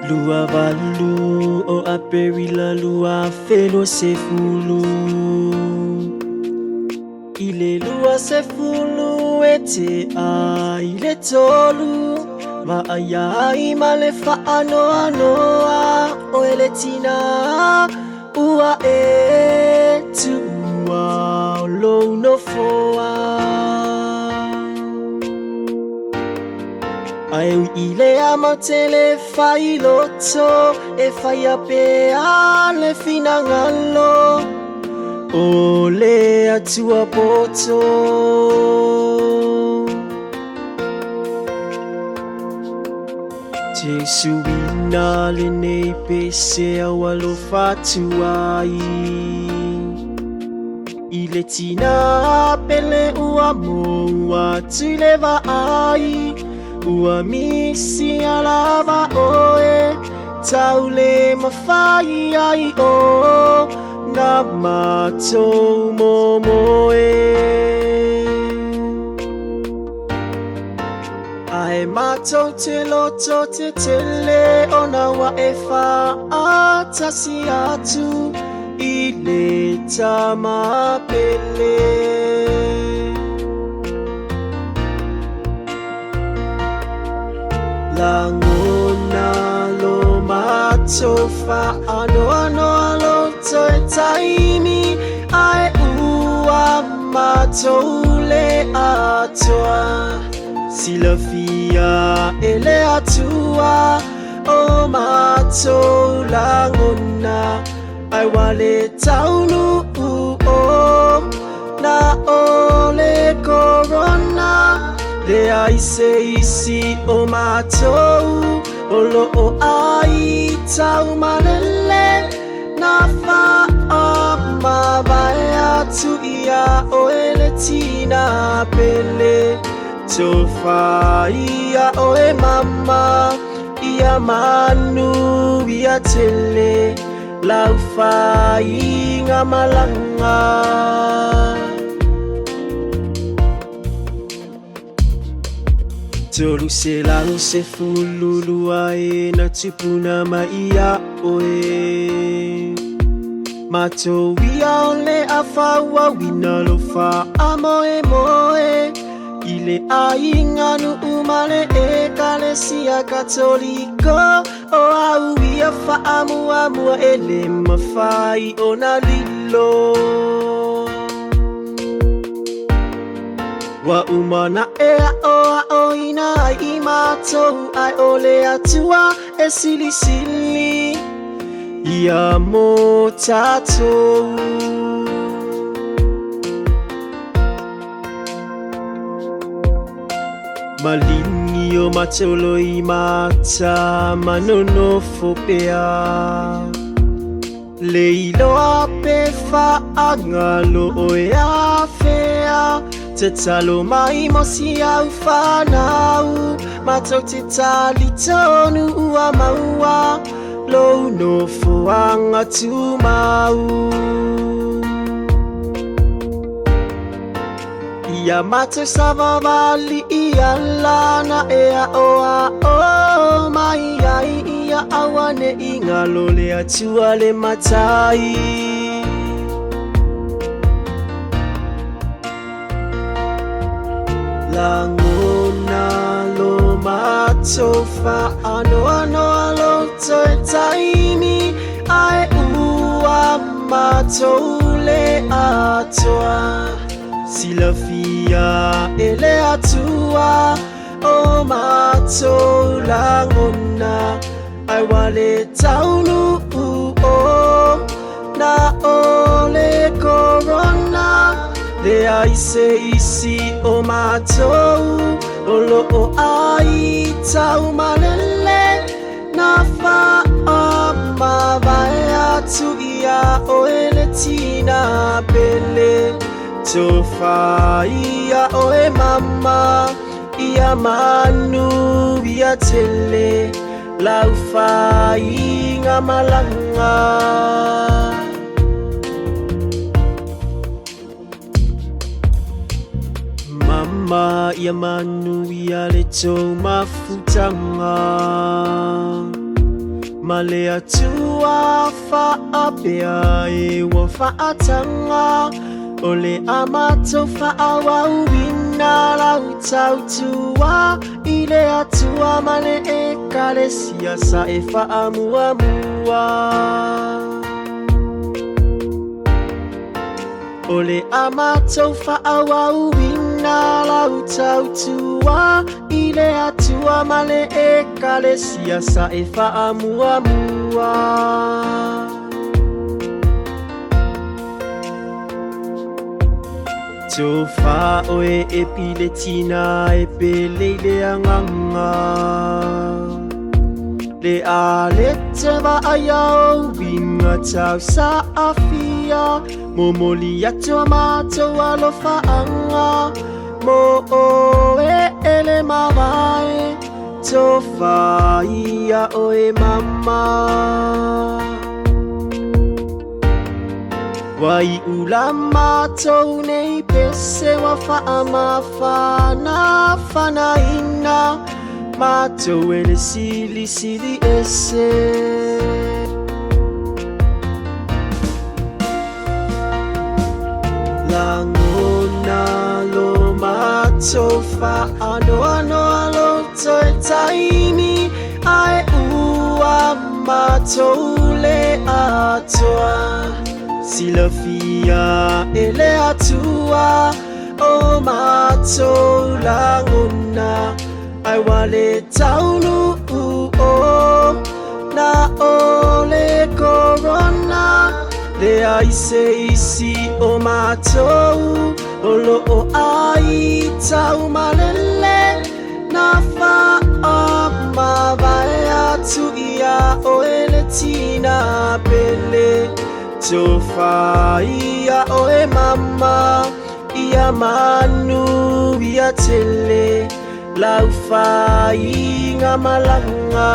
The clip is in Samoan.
28 o Aperila 2020. I le 20 e tea i le 3, Vaaia ai ma le faanoanoa oe le tina ua e tuua o lou nofoa. Ae ui i lea matou te le fai loto e faia pea le finagalo o le Atua poto. Jesuina lenei pese au alofa atu ai i le tina pele ua maua atu i le vaai ua misia lava oe tau le mafai ai ona matou momoe. Ae matou te loto tetele ona ua e faatasi atu i le Tama pele. Lagona lo matou faanoanoa loto e taimi ae ua matou le atoa. Silafia e le Atua o matou lagona ae ua le taunuu ona o le Corona. Leai se isi o matou o lo o aitau malele na faamavae atu ia oe le tina pele. Tofa ia oe mama ia manuia tele lau faiga malaga. 312 e na tupuna mai ia oe. Matou ia o le a faaauauina lou faamoemoe i le aiga nuu ma le Ekalesia Katoliko o au ia faamuamua e le mafai ona lilo. Ua uma ona e aʻoaʻoina ai i matou ae o le Atua e silisili ia mo tatou. Maligi o matou loimata ma nonofo pea. Le iloa pe faagalo oe afea Tatalo mai mo si au fanau Matou te talitonu ua maua Lou nofoaga tumau. Ia matou savavali i ala na e aʻoaʻo mai ai ia auaneʻi galo le Atua le Matai. Lagona lo matou faanoanoa loto e taimi ae ua matou le atoa. Silafia e le Atua o matou lagona ae ua le taunuu ona o le Corona. Leai se isi o matou o lo o aitau malele na faamavae atu ia oe le tina pele. Tofa ia oe mama ia manuia tele lau faiga malaga. Mama ia manuia le tou mafutaga. Ma le Atua faapea e ua faataga o le a matou faaauauina lau tautua i le Atua ma le Ekalesia sa e faamuamua. O le a matou faaauauina lau tautua i le Atua ma le Ekalesia sa e faamuamua. Tofa oe e pile tina e pele i le agaga. Le a le te vaai a o uiga tau saafia. Momoli atu a matou alofaaga mo oe e le mavae. Tofa ia oe mama. Ua iu la matou nei pese ua faamafanafanaina matou e le Silisili Ese. Lagona lo matou faanoanoa lo toe taimi ae ua matou le atoa. Silafia e le Atua o matou lagona ae ua le taunuu o na o le Corona. Leai se isi o matou o loo ai taumalele na faamavae atu ia oe le tina pele. Tofa ia oe mama ia manu ia tele lau faiga malaga.